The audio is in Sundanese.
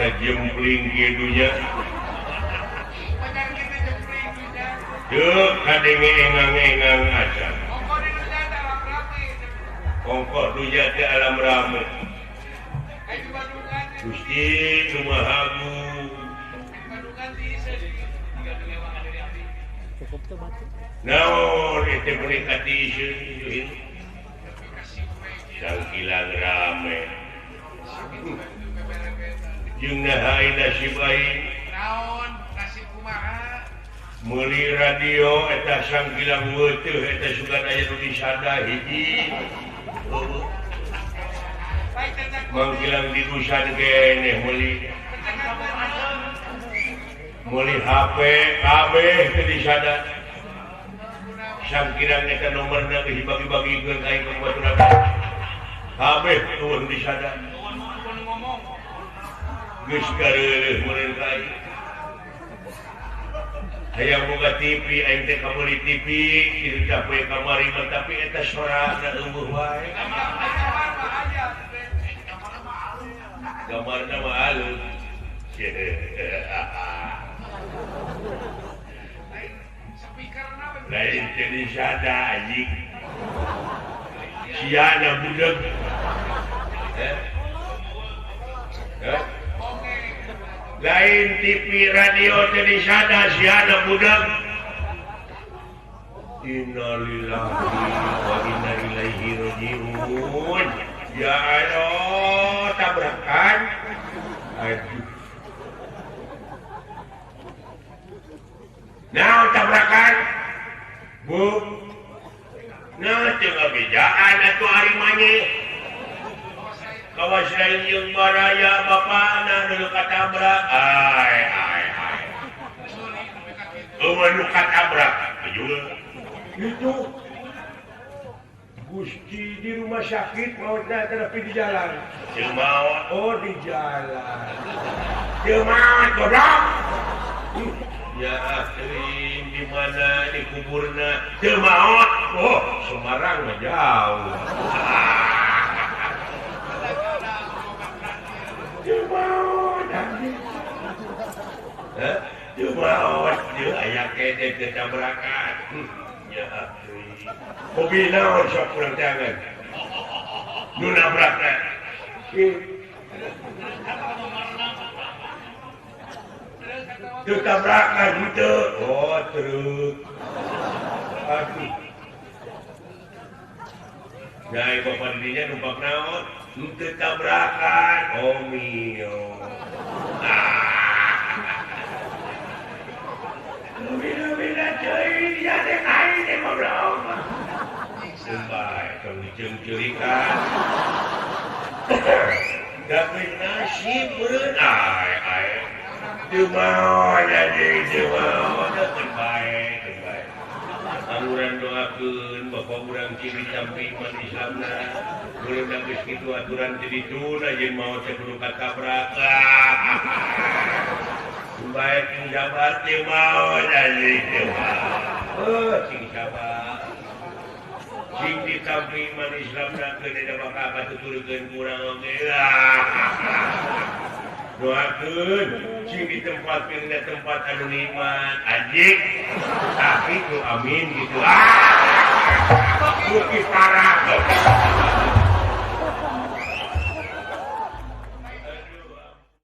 Pada jempling kieu nya. Teu kadenge engang-engang acan. Ongkoh dunya teh alam rame. Gusti nu Maha Agung. Naon eta meuli katiiseun sangkilang rame. Jeung naha nasib aing. Naon nasib kumaha? Meuli radio eta sangkilang weuteut eta sugan aya nu disada hiji. Mangkilang digusan keneh meuli. Meuli HP kabeh teu disada. Sangkilang eta nomorna geus dibagi-bagikeun ka aing ka batur. Kabeh nuhun disada. Geus gareuleuh meureun ka aing. Hayang boga TV aing teh kameuli TV kitu tah poe kamari mah tapi eta sorana eueuh wae. Gambarna mah alus. Lain teh disada anjing. Siana budak. Lain TV radio teh disada siana budak. Innalillahi wa inna ilaihi raji'un. Ya Allah, tabrakan. Aduh. Nah, tabrakan. Bu. Nah, teu ngabejaan atuh ari manye. Kawas lain jeung baraya bapana nu katabrak. Ai ai ai. Eueuh nu katabrak. Itu Gusti di rumah sakit mautna tapi di jalan. Teu maot. Oh, di jalan. Teu maot goblok. Ya akrim di mana di kuburna teu maot. Oh, Semarang mah jauh. Teu maot anjing. Heh, teu maot teu aya kene teu tabrakan. Ya akrim. Hobi naon sok urang tangan. Nu nabrakna. Teu tabrakan henteu. Oh, truk. Aduh. Nah, bapak dirinya numpak naon? Henteu tabrakan. Oh, mio. Bina-bina ceuing ya teh aing teh goblok. Sumpah, tong diceungceurikan. Tapi nasib meureun ai ai. Teu maot anjing, teu maot. Teu bae, teu bae. Urang doakeun bapak urang cing ditampi iman Islamna. Meureun geus kitu aturan teh dituna jeung maot teh kudu katabrak. Baik sing sabar teu maot anjing teu maot. Sing sabar. Sing ditampi iman Islamna keun da bakal katuturkeun kurang oge. Doakeun sing ditempatkeun dina tempat anu nikmat anjing. Tapi ku amin gitu. Ah. Bukti parah.